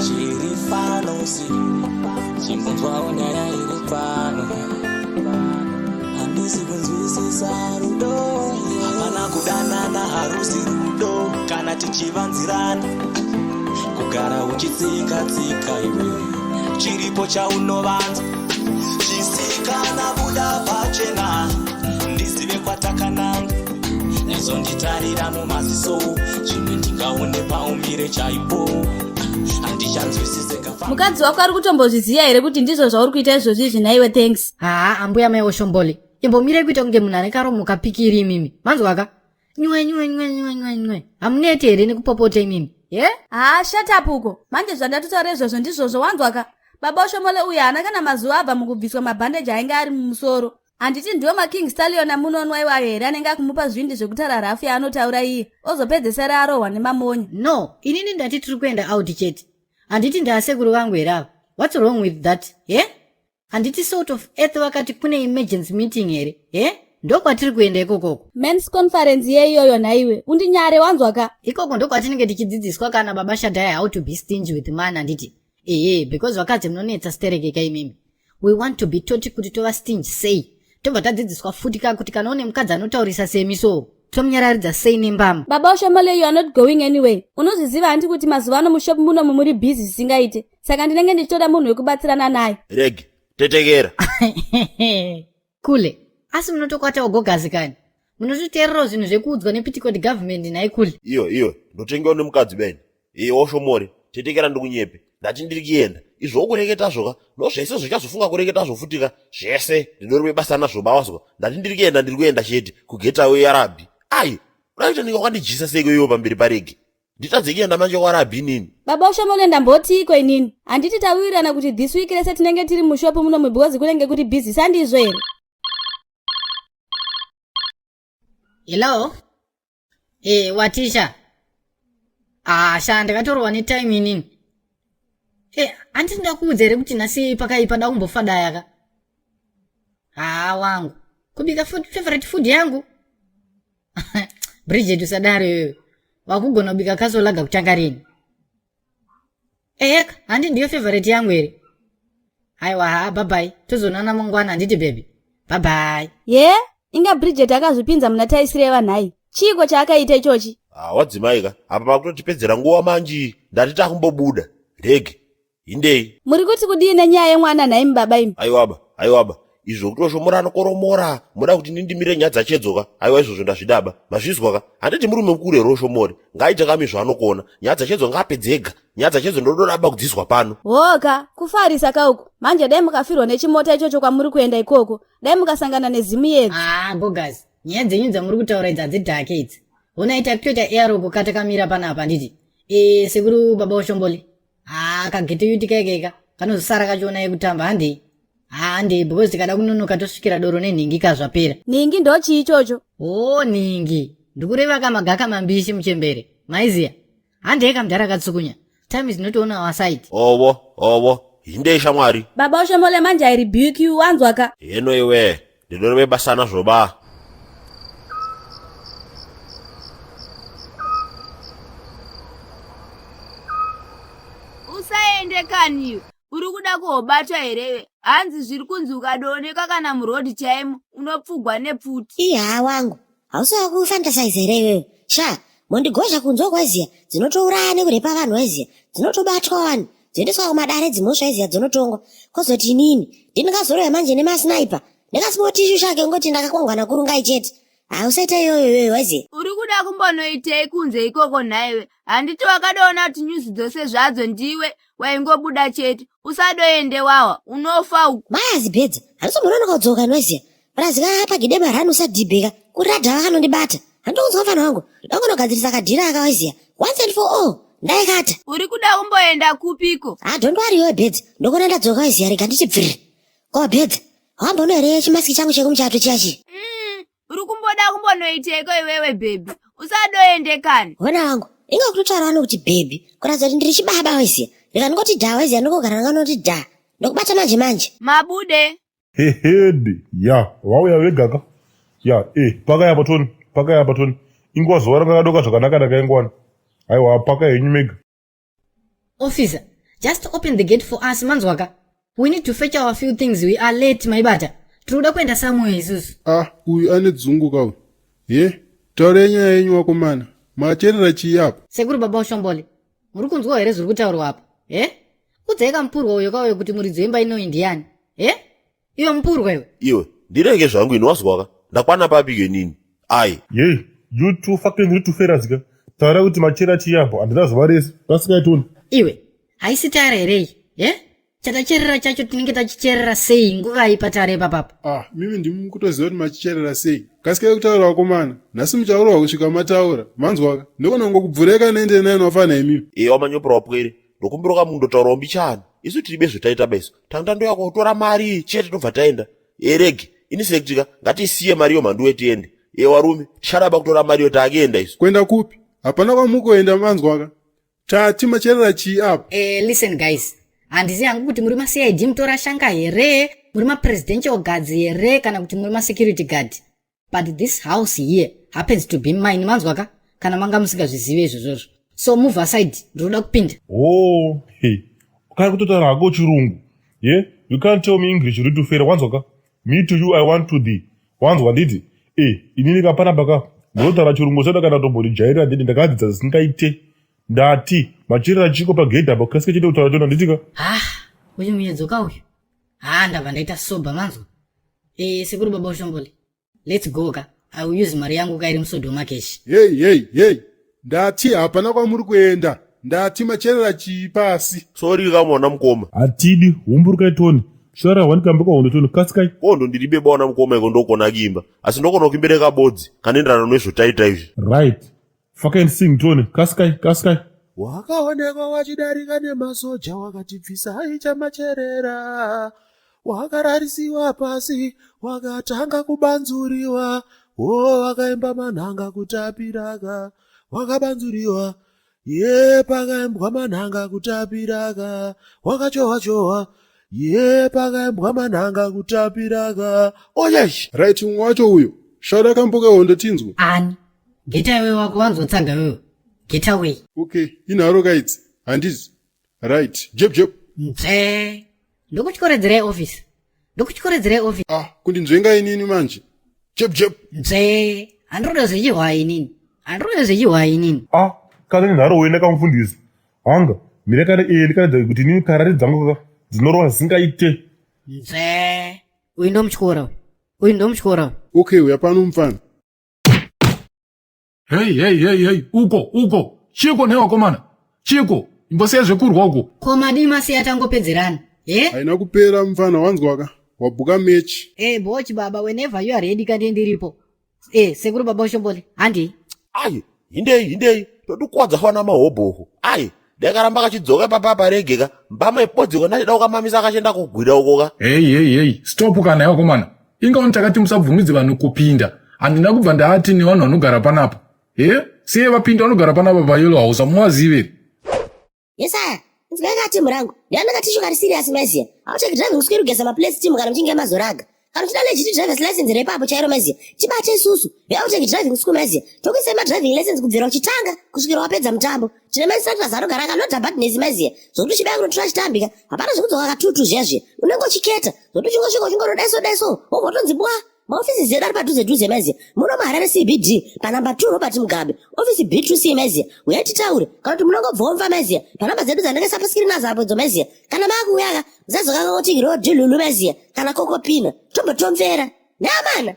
Chiri pano si chimbonzwawo nyaya iri pano. Handisi kunzwisisa rudo. Hapana kudanana harusi rudo kana tichivanzirana. Kugara uchitsika tsika iwe chiripo chaunovanza. Chisikana buda pachena ndizive kwatakananga. Nezonditarira mumaziso zvimwe ndingaone paumire chaipo. Handichanzwisise kafa. Mukadzi wako ari kutombozviziva here kuti ndizvo zvauri kuita izvozvi izvi nhaiwe thanks. Haa ambuya mai Oshombole, imbomirai kuita kunge munhu ane karomo kapikiri imimi. Manzwaka? Nywe nywe nywe nywe nywe nywe. Hamuneti here nekupopota imimi? Ye? Haa shut up uko. Manje zvandatotaura izvozvo ndizvozvo wanzwaka? Baba Oshomole uyu haana kana mazuva abva mukubviswa mabhandeji ainge ari mumusoro. Handiti ndiwo maKing Stallion amunonwa iwayo here anenge akumupa zvindi zvekutaura rafu yaanotaura iye ozopedzesera arohwa nemamonya. No, inini ndati tiri kuenda out chete. Handiti ndaasekuru vangu here ava? What's wrong with that? Ye? Handiti sort of earth vakati kune emergency meeting here? Ye? Ndokwatiri kuenda ikokoko. Men's conference yeiyoyo nhaiwe. Undinyare wanzwa ka? Ikoko ndokwatinenge tichidzidziswa kana baba Shadaya how to be stingy with man handiti? Ehe, because vakadzi munonetsa stereke ka imimi. We want to be taught kuti tova stingy sei. Tobva tadzidziswa futi ka kuti kana une mukadzi anotaurisa semi so tomunyararidza sei nembama. Baba Oshomole, you are not going anyway. Unozviziva hanti kuti mazuva ano mushop muno muri busy zvisingaite. Saka ndinenge ndichitoda munhu wekubatsirana naye. Reg, tetekera. Kule, asi munotokwatawo gogazi kani? Munototeererawo zvinhu zvekuudzwa nepitikoti government nhai kule. Iyo, iyo, ndotengewa nemukadzi beni. Iye Oshomole, tetekera ndikunyepe. Ndati ndiri kuenda. Izvo ukureketazvo ka, ndozvese zvichazofunga kureketazvo futi ka. Zvese, ndinori basa nazvo bawazwa. Ndati ndiri kuenda, ndiri kuenda chete. Kugetawo yarabhi. Ai, udakuita ndinga wakandijisa seiko iwe pamberi parege. Nditadze kuenda manje kwarabhi inini. Baba Oshomole ndambotiiko inini? Handiti tawirirana kuti this week rese tinenge tiri mushop muno because kunenge kuri busy sandizvo here? Hello? Eh, watisha. Ah, sha ndakatorwa netime inini. Eh, handiti ndakuudza here kuti nhasi pakaipa ndakumbofadaya ka? Ah, wangu. Kubika food, favorite food yangu. Bridget usadaro iwewe. Wakugona kubika kasolaga kutanga rini? Eheka, handi ndiyo favorite yangu here? Haiwa, haa, bye bye. Tozonana mangwana handiti baby. Bye bye. Ye? Inga Bridget akazvipinza muna taisireva nhai. Chiiko chaakaita ichochi? Ah, wadzimai ka. Apa makutotipedzera nguva manji. Ndati takumbobuda. Rege. Hindei. Muri kuti kudii nenyaya yemwana nhaimi baba imi? Aiwaba, aiwaba. Izvo kutoshomora anokoromora. Moda kuti ndindimire nyaya dzachedzoka. Aiwa izvozvo ndazvidaba. Mazvizwa ka? Handiti murume mukuru here Oshomore? Ngaaite kami zvaanokona. Nyaya dzachedzo ngaapedze ega. Nyaya dzachedzo ndodoraba kudzizwa pano. Hoka, kufarisa ka uku. Manje dai mukafirwa nechimota ichocho kwamuri kuenda ikoko. Dai mukasangana nezimu yedzi. Ah, bogas. Nyaya dzenyu dzamuri kutaura idzi hadzidhake idzi. Honai takutoita air uko takamira panapa handiti? Eh, sekuru baba Oshombole. Haa kagete yuti kaikeka kanozosara kachiona yekutamba handei. Haa handei because tikada kunonoka tosvikira doro nenhingi ka zvapera. Nhingi ndochii ichocho? Oh nhingi. Ndikureva kamagaka mambishi muchembere. Maiziya. Handei kamudhara katsukunya. Time is not on our side. Owo, owo. Hindei shamwari. Baba Oshomole manje I rebuke you wanzwa ka? Heno iwe. Ndidorove basa nazvo ba. Usaende kani uri kuda kuhobatwa here hanzi zviri kunzi ukadooneka kana muroad chaimo unopfugwa nepfuti. Iyaa wangu hausi wakufantasaiza here iwewe sha mondigozha kunzwa kwaziya dzinotouraya nekurepa vanhu waiziya dzinotobatwa wani dzoendeswa kumadare dzimhosva iziya dzonotongwa kozoti inini ndindingazoroya manje nemasniper ndakasimotishu shake ngoti ndakakwangwana kurungai chete hausaita iyoyo iyoyo waiziya uri kuda kumbonoitei kunze ikoko nhaiwe handiti wakadoona kuti nyuzi dzose zvadzo ndiwe waingobuda chete usadoende wawa unofa uku maya azibhedza handisombononoka kudzoka inoziya purazi ka pagidema rani usadhibheka kuradha vakanondibata handikunzwa mfana wangu ndokunogadzirisa kadhira aka waiziya once and for all ndaikata uri kuda kumboenda kupiko ha don't worry iwe bhedza ndokona ndadzoka waiziya rega ndichibviri ko bhedza wambono here chimasiki changu chekumuchato chiya chi Uri kumboda kumbonoiteiko iwewe bhebhi? Usadoende kani. Hona wangu, inga kutotaura wani kuti bhebhi, kuratidza kuti ndiri chibaba waiziya. Rega ndingoti dha waiziya ndokugara nganoti dha. Ndokubata manje manje. Mabude. Hehede, ya, wauya wega ka? Ya, eh, pakaya apa Tony, pakaya apa Tony. Inguva zuva ranga radoka zvakanaka rakaingwana. Aiwa, paka henyu mega. Officer, Just open the gate for us, manzwaka. We need to fetch our few things. We are late, maibata. Tiri kuda kuenda somewhere isusu. Ah, uyu ane dzungu kauyu. Ye, taurai nyaya yenyu wakomana. Macherera chii apa? Sekuru baba Ushombole, muri kunzwa here zviri kutaurwa apa? Eh? Udzai kamupurwa uyo kauyo kuti muridzi wemba inoyi ndiani? Eh? Iwe mupurwa iwe. Iwe, ndirege zvangu ini wazwaka. Ndakwana papi kenini? Ai. Yei, you two fucking little fellas ka. Taura kuti machera chii apo, handina zuva rese. Kasikai tione. Iwe, haisi tara here iyi? Eh? Chatacherera chacho tinenge tachicherera sei nguvai patare ipapapa? Ah, mimi ndimi kutoziva kuti machicherera sei. Kasikai kutaura vakomana. Nhasi muchaurwa kusvika mataura. Manzwaka. Ndogona kungokubvureka nende nayo wafana imimi. Iye wamanyopera wapwere. Ndokumbira kamundotaurawo mbichana. Isu tiribe zvotaita beso. Tanga tandoya kotora mari chete tobva taenda. Erege, ini sektika ngatisiye mari yo mhanduwe tiende. Iye warume, ticharamba kutora mari yo takuenda isu. Kuenda kupi? Hapana kwamukuenda manzwaka. Tati macherera chii apa? Eh, listen guys. Handizi hangu kuti muri maCID mutora shanga here, muri mapresidential guards here kana kuti muri masecurity guard. But this house here happens to be mine manzwaka kana manga musingazvizive izvozvozvo. So move aside, ndinoda kupinda. Oh, hey. Kana kutotaura hako chirungu. Yeah? You can't tell me English uri tufera wanzwaka. Me to you I want to thee. Wanzwa nditi? Eh, inini kapana paka. Ndinotaura chirungu sada kana tombondijairira nditi ndakadzidza zvisingaite. Ndati macherera chiko pagedhi apo kasike chete kutaura chona nditika. Ah, uyu muyedzo ka uyu. Ah, ndabva ndaita sober manzwa. Eh, sekuru baba Ushombole. Let's go ka. I will use mari yangu ka iri musodoma cash. Hey, hey, hey. Ndati hapana kwamuri kuenda. Ndati macherera chii pasi. Sorry kamwana mukoma. Hatidi humburukai Tony. Shora wani kambe kwahondo Tony kasikai. Kondo ndiribe baona mukoma iko ndokona kuimba. Asi ndokona kuimbereka bodzi kanoenderana nezvotaita izvi. Right. Fucking sing Tony. Kasikai, kasikai. Wakaonekwa wachidarika nemasoja wakatibvisa aichamacherera wakararisiwa pasi wakatanga kubanzuriwa wo wakaimba manhanga kutapiraka wakabanzuriwa ye pakaimbwa manhanga kutapiraka wakachohwa chohwa ye pakaimbwa manhanga kutapiraka oyesh Right mumwe wacho uyo. Shara kamboka hondo tinzwe. Ani? Get away wako wanzotsaga wewe. Get away. Okay, inharo kaidzi. Handizi. Right. Jeb jeb. Nzve. Ndokutyoredzerai office. Ndokutyoredzerai office. Ah, kundinzvenga inini manje. Jeb jeb. Nzve. Handinoda zvechihwai inini. Handinoda zvechihwai inini. Ah, kana nenharo wena kamufundisi. Hanga, mire kana iye ndikaratidza kuti inini karari dzangu ka dzinorova zvisingaite. Nzve. Uyu ndomutyora uyu. Uyu ndomutyora uyu. Okay, uya pano mufana. Hey, hey, hey, hey, uko, uko. Chiko nhai wakomana. Chiko, imbosiya zvekurwa uko. Ko madii masiya tangopedzerana? Eh? Haina kupera mufana wanzwaka. Wabhuka match. Eh, bochi baba, whenever you are ready kande ndiripo. Eh, sekuru baba Ushombole, handei. Ai, hindei, hindei. Todikwadza fana mahobhoho. Ai, dakaramba kachidzoka papa paregeka. Mbama ipodziko ndachida kukamamisa kachienda kugwira uko ka. Hey, hey, hey, stop kana nhai wakomana. Ingaoni takati musabvumidze vanhu kupinda. Handina kubva ndaati nevanhu vanogara panapa. He? Siye vapinda vanogara panapa paYellow House hamuvazivi here? Yesaya, inzwai ka timu rangu. Ndiani katishu kari serious maiziya. Haucheki driving school kugeza maplates timu kana muchinge mazoraga. Kana uchida legit driver's license repapo chairo maiziya. Tibate isusu. Haucheki driving school maiziya. Tokuisai madriving lessons kubvira uchitanga kusvikira wapedza mutambo. Tine mainstructors anogara akanoda badness maiziya. Zvokuti uchibaya kunotora chitambika. Hapana zvekudzoka katutu zviya zviya. Unenge uchiketa. Zvokuti uchingosvika uchingono daiso. Wobva watonzi bwa. Maofisi edu ari padhuze dhuze maiziya. Muno muHarare CBD panamba 2 Robert Mugabe. Ofisi B2C maiziya. Uyai titaure. Kana kuti munongobvomva maiziya. Panamba dzedu dzandakaisa paskiri nadzo apo idzo maiziya. Kana maakuuya ka musazokanganwa kuti road lulu maiziya. Kana kokopina. Tombotomvera. Neamana.